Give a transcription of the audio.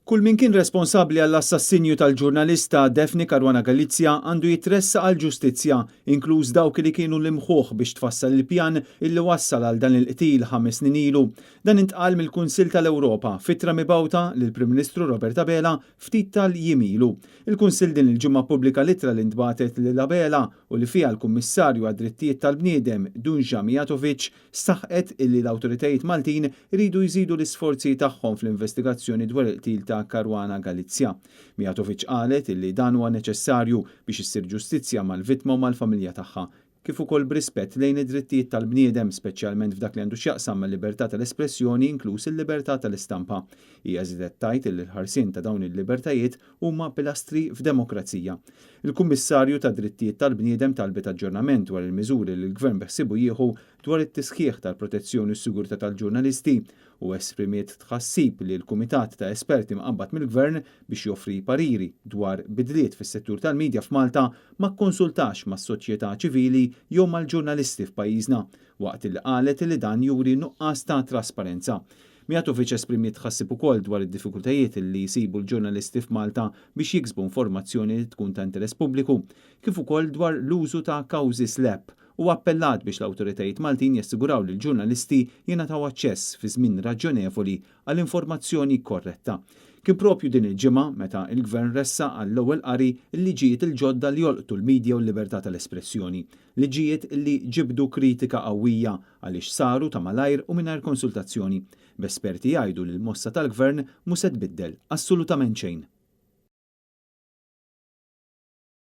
Kull min kien responsabbli għall-assassinju tal-ġurnalista Daphne Caruana Galizia għandu jitressaq għall-ġustizzja, inkluż dawk li kienu l-imħuħ biex tfassal il-pjan illi wassal għal dan il-qtil 5 snin ilu. Dan intqal mill-Kunsill tal-Ewropa f'ittra mibgħuta lill-Prim Ministru Robert Abela ftit tal-jiem ilu. Il-Kunsill din il-ġimgħa ppubblika l-ittra li ntbagħtet lil Abela u li fiha l-Kummissarju għad-Drittijiet tal-Bniedem Dunja Mijatovic saħqet illi l-awtoritajiet Maltin iridu jżidu l-isforzi tagħhom fl-investigazzjoni dwar il-qtil ta' Caruana Galizia. Mijatovic qalet illi dan huwa neċessarju biex issir ġustizzja mal-vittma u mal-familja tagħha, kif ukoll b'rispett lejn id-drittijiet tal-bniedem, speċjalment f'dak li għandu x'jaqsam mal-libertà tal-espressjoni, inkluż il-libertà tal-istampa. Hija żiedet tgħid illi l-ħarsien ta' dawn il-libertajiet huma pilastri f'demokrazija. Il-Kummissarju ta' Drittijiet tal-Bniedem talbet aġġornament dwar il-miżuri li l-Gvern beħsibu jieħu dwar it-tisħiħ tal-protezzjoni u s-sigurtà tal-ġurnalisti u esprimiet tħassib li l-Kumitat ta' Esperti mqabbad mill-Gvern biex joffri pariri dwar bidliet fis-settur tal-medja f'Malta ma kkonsultax mas-soċjetà ċivili jew mal-ġurnalisti f'pajjiżna, waqt li qalet li dan juri nuqqas ta' trasparenza. Mijatovic esprimiet tħassib ukoll dwar id-diffikultajiet li jsibu l-ġurnalisti f'Malta biex jiksbu informazzjoni li tkun ta' interess pubbliku, kif ukoll dwar l-użu ta' kawżi SLAPP, u appellat biex l-awtoritajiet Maltin jassiguraw li l-ġurnalisti jingħataw aċċess fi żmien raġjonevoli għal informazzjoni korretta. Kien propju din il-ġimgħa meta il-Gvern ressaq għall-ewwel qari l-liġijiet il-ġodda li jolqtu l-medja u l-libertà tal-espressjoni. Liġijiet li ġibdu kritika qawwija għaliex saru ta' malajr u mingħajr konsultazzjoni. B'esperti jgħidu li l-mossa tal-Gvern mhux se tbiddel assolutament xejn.